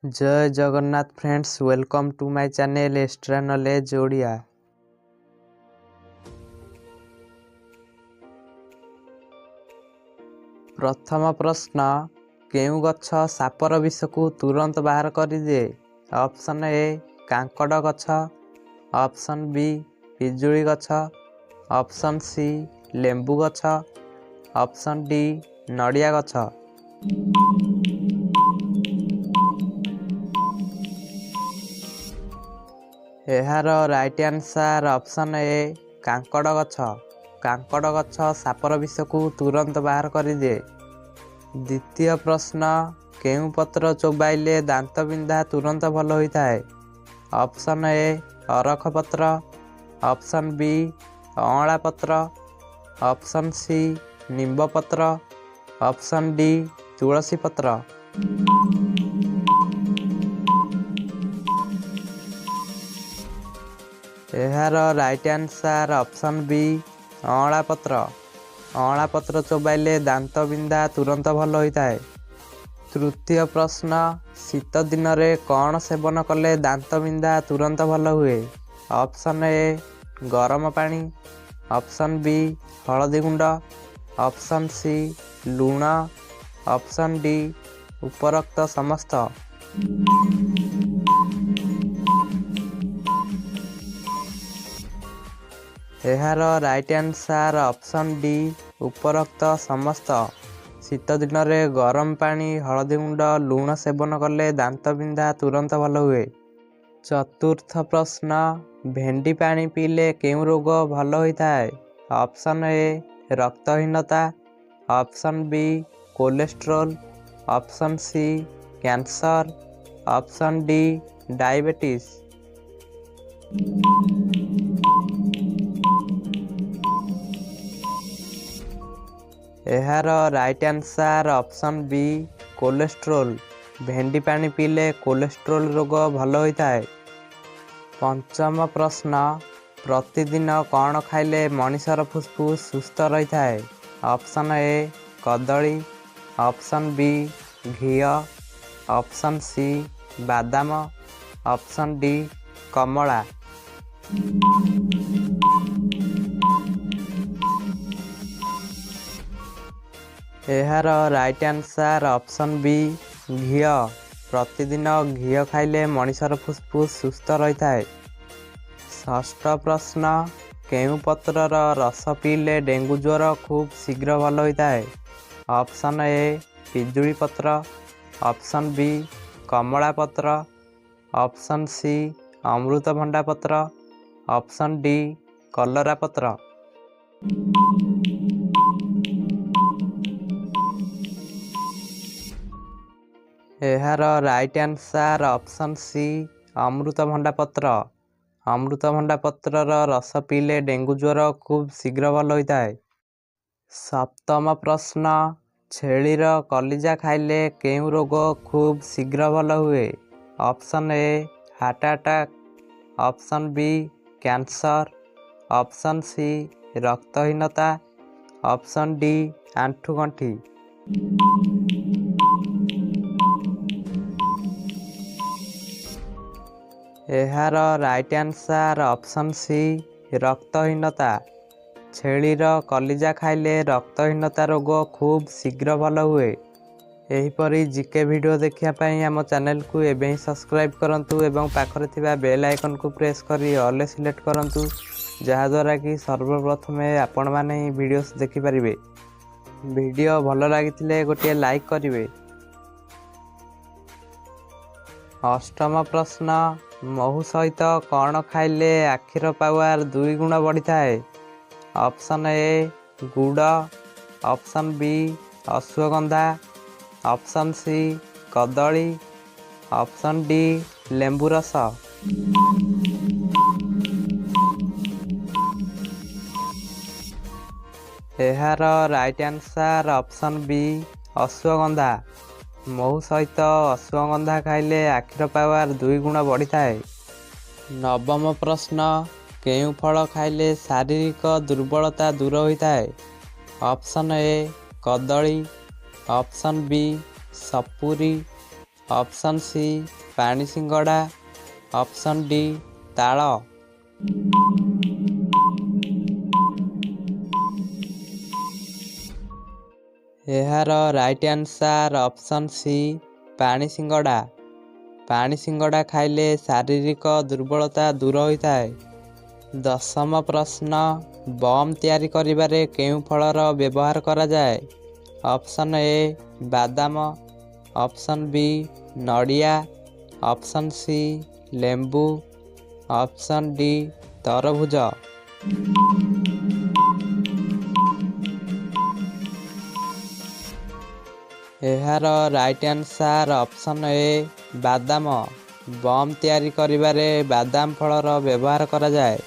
Jay Jagannath friends, welcome to my channel Extra Knowledge Odia. ପ୍ରଥମ ପ୍ରଶ୍ନ, କେଉଁ ଗଛ ସାପର ବିଷକୁ ତୁରନ୍ତ ବାହାର କରିଦିଏ? ଅପସନ୍ ଏ କାଙ୍କଡ଼ ଗଛ, ଅପସନ୍ ବି ପିଜୁଳି ଗଛ, ଅପସନ୍ ସି ଲେମ୍ବୁ ଗଛ, ଅପସନ୍ ଡି ନଡ଼ିଆ ଗଛ। ଏହାର ରାଇଟ୍ ଆନ୍ସର୍ ଅପସନ୍ ଏ କାଙ୍କଡ଼ ଗଛ। କାଙ୍କଡ଼ ଗଛ ସାପର ବିଷକୁ ତୁରନ୍ତ ବାହାର କରିଦିଏ। ଦ୍ୱିତୀୟ ପ୍ରଶ୍ନ, କେଉଁ ପତ୍ର ଚୋବାଇଲେ ଦାନ୍ତ ବିନ୍ଧା ତୁରନ୍ତ ଭଲ ହୋଇଥାଏ? ଅପସନ୍ ଏ ଅରଖ ପତ୍ର, ଅପସନ୍ ବି ଅଁଳା ପତ୍ର, ଅପସନ୍ ସି ନିମ୍ବ ପତ୍ର, ଅପସନ୍ ଡି ତୁଳସୀ ପତ୍ର। ଏହାର ରାଇଟ୍ ଆନ୍ସର୍ ଅପସନ୍ ବି ଅଁଳା ପତ୍ର। ଅଁଳା ପତ୍ର ଚୋବାଇଲେ ଦାନ୍ତ ବିନ୍ଧା ତୁରନ୍ତ ଭଲ ହୋଇଥାଏ। ତୃତୀୟ ପ୍ରଶ୍ନ, ଶୀତ ଦିନରେ କ'ଣ ସେବନ କଲେ ଦାନ୍ତ ବିନ୍ଧା ତୁରନ୍ତ ଭଲ ହୁଏ? ଅପସନ୍ ଏ ଗରମ ପାଣି, ଅପସନ୍ ବି ହଳଦୀ ଗୁଣ୍ଡ, ଅପସନ୍ ସି ଲୁଣ, ଅପସନ୍ ଡି ଉପରୋକ୍ତ ସମସ୍ତ। ଏହାର ରାଇଟ୍ ଆନ୍ସର୍ ଅପସନ୍ ଡି ଉପରୋକ୍ତ ସମସ୍ତ। ଶୀତ ଦିନରେ ଗରମ ପାଣି, ହଳଦୀ ଗୁଣ୍ଡ, ଲୁଣ ସେବନ କଲେ ଦାନ୍ତ ବିନ୍ଧା ତୁରନ୍ତ ଭଲ ହୁଏ। ଚତୁର୍ଥ ପ୍ରଶ୍ନ, ଭେଣ୍ଡି ପାଣି ପିଇଲେ କେଉଁ ରୋଗ ଭଲ ହୋଇଥାଏ? ଅପସନ୍ ଏ ରକ୍ତହୀନତା, option B cholesterol, option C cancer, option D diabetes. ଏହାର right answer option B cholesterol. ଭେଣ୍ଡି ପାଣି ପିଇଲେ କୋଲେଷ୍ଟ୍ରୋଲ ରୋଗ ଭଲ ହୋଇଥାଏ। ପଞ୍ଚମ ପ୍ରଶ୍ନ, ପ୍ରତିଦିନ କ'ଣ ଖାଇଲେ ମଣିଷର ଫୁସଫୁସ ସୁସ୍ଥ ରହିଥାଏ? ଅପସନ୍ ଏ କଦଳୀ, ଅପସନ୍ ବି ଘିଅ, ଅପସନ୍ ସି ବାଦାମ, ଅପସନ୍ ଡି କମଳା। ଏହାର ରାଇଟ୍ ଆନ୍ସର୍ ଅପସନ୍ ବି ଘିଅ। ପ୍ରତିଦିନ ଘିଅ ଖାଇଲେ ମଣିଷର ଫୁସଫୁସ ସୁସ୍ଥ ରହିଥାଏ। ଷଷ୍ଠ ପ୍ରଶ୍ନ, କେଉଁ ପତ୍ରର ରସ ପିଇଲେ ଡେଙ୍ଗୁ ଜ୍ୱର ଖୁବ୍ ଶୀଘ୍ର ଭଲ ହୋଇଥାଏ? ଅପସନ୍ ଏ ପିଜୁଳି ପତ୍ର, ଅପସନ୍ ବି କମଳା ପତ୍ର, ଅପସନ୍ ସି ଅମୃତଭଣ୍ଡା ପତ୍ର, ଅପସନ୍ ଡି କଲରା ପତ୍ର। ଏହାର ରାଇଟ୍ ଆନ୍ସର୍ ଅପସନ୍ ସି ଅମୃତଭଣ୍ଡା ପତ୍ର। ଅମୃତଭଣ୍ଡା ପତ୍ରର ରସ ପିଇଲେ ଡେଙ୍ଗୁ ଜ୍ୱର ଖୁବ୍ ଶୀଘ୍ର ଭଲ ହୋଇଥାଏ। ସପ୍ତମ ପ୍ରଶ୍ନ, ଛେଳିର କଲିଜା ଖାଇଲେ କେଉଁ ରୋଗ ଖୁବ୍ ଶୀଘ୍ର ଭଲ ହୁଏ? Option A heart attack, option B cancer, option C ରକ୍ତହୀନତା, ଅପସନ୍ ଡି ଆଣ୍ଠୁଗଣ୍ଠି। ଏହାର ରାଇଟ୍ ଆନ୍ସର୍ ଅପସନ୍ ସି ରକ୍ତହୀନତା। ଛେଳିର କଲିଜା ଖାଇଲେ ରକ୍ତହୀନତା ରୋଗ ଖୁବ୍ ଶୀଘ୍ର ଭଲ ହୁଏ। ଏହିପରି ଜିକେ ଭିଡ଼ିଓ ଦେଖିବା ପାଇଁ ଆମ ଚ୍ୟାନେଲକୁ ଏବେ ହିଁ ସବସ୍କ୍ରାଇବ୍ କରନ୍ତୁ ଏବଂ ପାଖରେ ଥିବା ବେଲ୍ ଆଇକନ୍କୁ ପ୍ରେସ୍ କରି ଅଲ୍ ସିଲେକ୍ଟ କରନ୍ତୁ, ଯାହାଦ୍ୱାରା କି ସର୍ବପ୍ରଥମେ ଆପଣମାନେ ହିଁ ଭିଡ଼ିଓସ୍ ଦେଖିପାରିବେ। ଭିଡ଼ିଓ ଭଲ ଲାଗିଥିଲେ ଗୋଟିଏ ଲାଇକ୍ କରିବେ। ଅଷ୍ଟମ ପ୍ରଶ୍ନ, ମହୁ ସହିତ କ'ଣ ଖାଇଲେ ଆଖିର ପାୱାର 2 ଗୁଣ ବଢ଼ିଥାଏ? ଅପସନ୍ ଏ ଗୁଡ଼, ଅପସନ୍ ବି ଅଶ୍ୱଗନ୍ଧା, ଅପସନ୍ ସି କଦଳୀ, ଅପସନ୍ ଡି ଲେମ୍ବୁ ରସ। ଏହାର ରାଇଟ୍ ଆନ୍ସର୍ ଅପସନ୍ ବି ଅଶ୍ୱଗନ୍ଧା। ମହୁ ସହିତ ଅଶ୍ୱଗନ୍ଧା ଖାଇଲେ ଆଖିର ପାୱାର 2 ଗୁଣ ବଢ଼ିଥାଏ। ନବମ ପ୍ରଶ୍ନ, କେଉଁ ଫଳ ଖାଇଲେ ଶାରୀରିକ ଦୁର୍ବଳତା ଦୂର ହୋଇଥାଏ? ଅପସନ୍ ଏ କଦଳୀ, ଅପସନ୍ ବି ସପୁରୀ, ଅପସନ୍ ସି ପାଣି ସିଙ୍ଗଡ଼ା, ଅପସନ୍ ଡି ତାଳ। ଏହାର ରାଇଟ୍ ଆନ୍ସର୍ ଅପସନ୍ ସି ପାଣି ସିଙ୍ଗଡ଼ା। ପାଣି ସିଙ୍ଗଡ଼ା ଖାଇଲେ ଶାରୀରିକ ଦୁର୍ବଳତା ଦୂର ହୋଇଥାଏ। ଦଶମ ପ୍ରଶ୍ନ, ବମ୍ ତିଆରି କରିବାରେ କେଉଁ ଫଳର ବ୍ୟବହାର କରାଯାଏ? ଅପସନ୍ ଏ ବାଦାମ, ଅପସନ୍ ବି ନଡ଼ିଆ, ଅପସନ୍ ସି ଲେମ୍ବୁ, ଅପସନ୍ ଡି ତରଭୁଜ। ଏହାର ରାଇଟ୍ ଆନ୍ସର୍ ଅପସନ୍ ଏ ବାଦାମ। ବମ୍ ତିଆରି କରିବାରେ ବାଦାମ ଫଳର ବ୍ୟବହାର କରାଯାଏ।